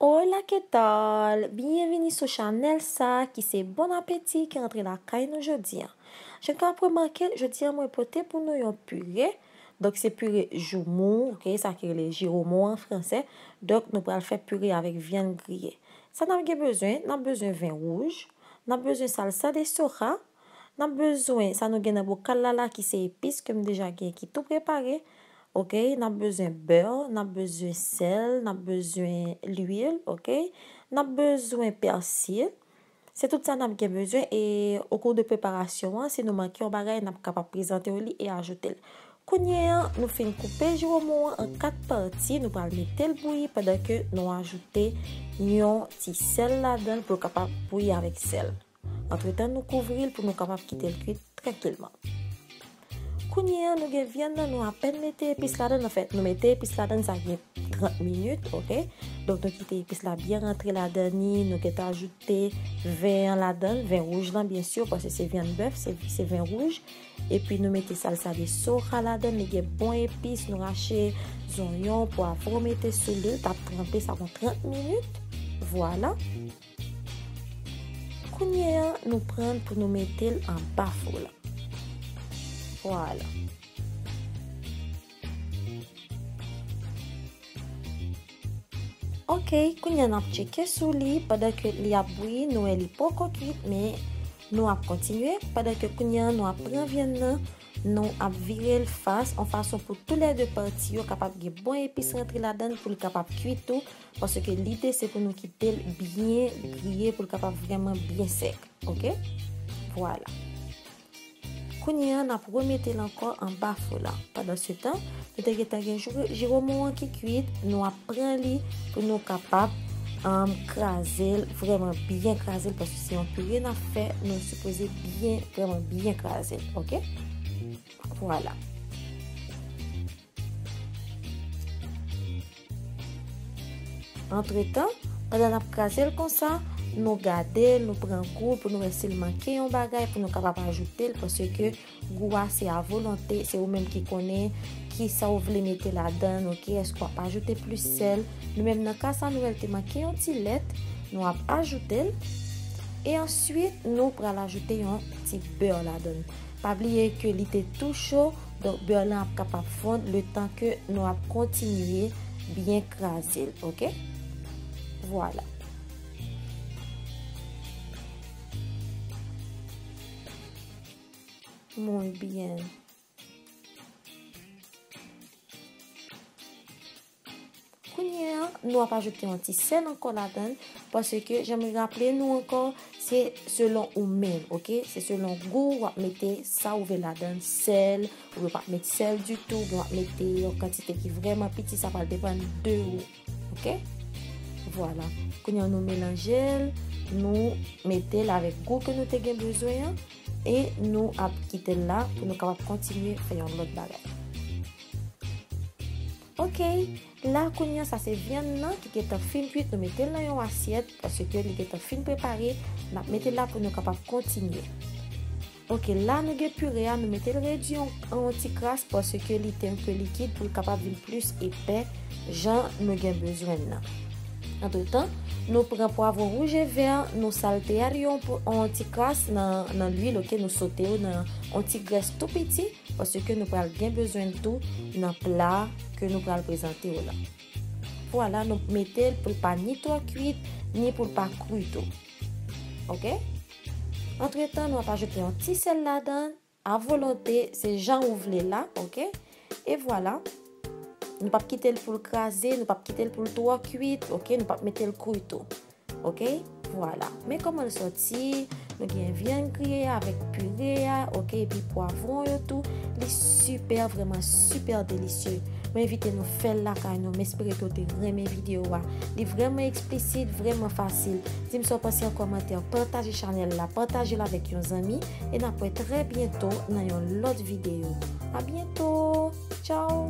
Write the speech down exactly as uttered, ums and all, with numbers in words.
Hola, ¿qué tal? Byenvini sou chanèl sa ki se Bon Apeti ki rantre lakay nou jodi a. Jan nou ka remake, jodi a mwen pote pou nou yon pire. Donk, se pire joumou, ok, sa ki rele jiwomo an franse. Donk, nou pral fè pire avèk vyann griye. Sa n ap gen bezwen, n ap bezwen ven wouj, n ap bezwen salsa de soja, n ap bezwen sa nou gen nan bokal la la ki se epis ke m deja gen ki tou prepare. Ok, n ap bezwen bè, n ap bezwen sèl, n ap bezwen lwil, ok? N ap bezwen pèsi. Se tout sa n ap gen bezwen e au cours de préparation an, si nou manke yon bagay, n ap kapab prezante w li e ajoute l. Kounye a, nou fin koupe jiwomo an an kat pati, nou pral mete l bouyi pandan ke nou ajoute yon ti sèl ladan l pou l kapab bouyi avèk sèl. Antretan, nou kouvri l pou nou kapab kite l kwit trankilman. Kounye a, nou gen vyann nan, nou apèn mete epis ladan l. Anfèt, nou mete epis ladan l, sa gen trant minit, ok? Donk, nou kite epis la byen rantre ladan li, nou gentan ajoute ven an ladan l, ven wouj lan, byen si, paske se vyann bèf, se, se ven wouj. Epi, nou mete salsa de soja ladan l, li gen bon epis, nou rache zonyon, pwavwon, mete sou li, l t ap tranpe, sa pran trant minit. Vwala. Kounye a, nou pran l pou nou mete l anba fou la. Vwala. Ok, kounye a n ap tcheke sou li pandan ke li ap bouyi, nou wè li poko kwit, men nou ap kontinye. Pandan ke kounye a nou ap pran vyann nan, nou ap vire l fas, yon fason pou toulède pati yo kapab gen bon epis rantre ladan l pou l kapab kwi tou, paske lide se pou nou kite l byen griye pou l kapab vrèman byen sèk, ok? Vwala. Kounye a, n ap remete l ankò anba fou la. Pandansetan, nou te gentan gen jiwo-, jiwomo an ki kwit, nou ap pran li pou nou kapab, um, kraze l, vrèman byen kraze l, paske se yon pire n ap fè, nou sipoze byen, vrèman byen kraze l, ok? Vwala. Antretan, pandan n ap kraze l konsa, nou gade l, nou pran gou l pou nou wè si l manke yon bagay pou nou kapab ajoute l, paske gou a se a volonte, se ou menm ki konnen kisa ou vle mete ladan l, ok? Èske w ap ajoute plis sèl? Nou menm nan ka sa, nou wè l te manke yon ti lèt, nou ap ajoute l. E answit, nou pral ajoute yon ti bè ladan l. Pa bliye ke li te tou cho, donk bè lan ap kapab fonn letan ke nou ap kontinye byen kraze l, ok? Vwala. Muy bien. Kounye a, nou ap ajoute yon ti sèl ankò ladan l, paske jan m raple nou ankò, se selon ou menm, ok? Se selon gou w ap mete sa ou vle ladan l, sèl, oubyen w p ap met sèl ditou, oubyen w ap mete yon kantite ki vrèman piti, sa pral depann de ou, ok? Vwala. Kounye a, nou melanje l, nou mete l avèk gou ke nou te gen bezwen an, e nou ap kite l la pou nou kapab kontinye fè yon lòt bagay. Ok, la kounye a sa se vyann nan ki gentan fin kwit, nou mete l nan yon asyèt paske li gentan fin prepare, n ap mete l la pou nou kapab kontinye. Ok, la nou gen pire a, nou mete l redui yon, yon ti kras paske li te yon pe likid pou l kapab vin plis epè jan nou gen bezwen l nan. Antretan, nou pran pwavwon wouj e vè, nou salte a yon, yon ti kras nan, nan lwil, ok, nou sote yo nan yon ti grès tou piti. Paske nou pral gen bezwen l tou nan pla ke nou pral prezante w la. Vwala, nou mete l pou l pa ni twò kwit, ni pou l pa kri tou. Ok? Antretan, nou ap ajoute yon ti sèl ladan, a volonte, se jan ou vle la, ok? E vwala, nou p ap kite l pou l kraze, nou p ap kite l pou l twò kwit, ok? Nou p ap mete l kri tou. Ok, vwala. Men kòman l sòti. Nou gen vyann griye a avèk pire a, ok, epi pwavwon yo tou. Li sipè, vrèman sipè delisye. Mwen envite nou fè l lakay nou. M espere ke w te renmen videyo a. Li vrèman eksplisit, vrèman fasil. Di m sa w panse an kòmantè. Pataje chanèl la, pataje l avèk yon zanmi. E n ap wè trè byento nan yon lòt videyo. A byento. Tchaw.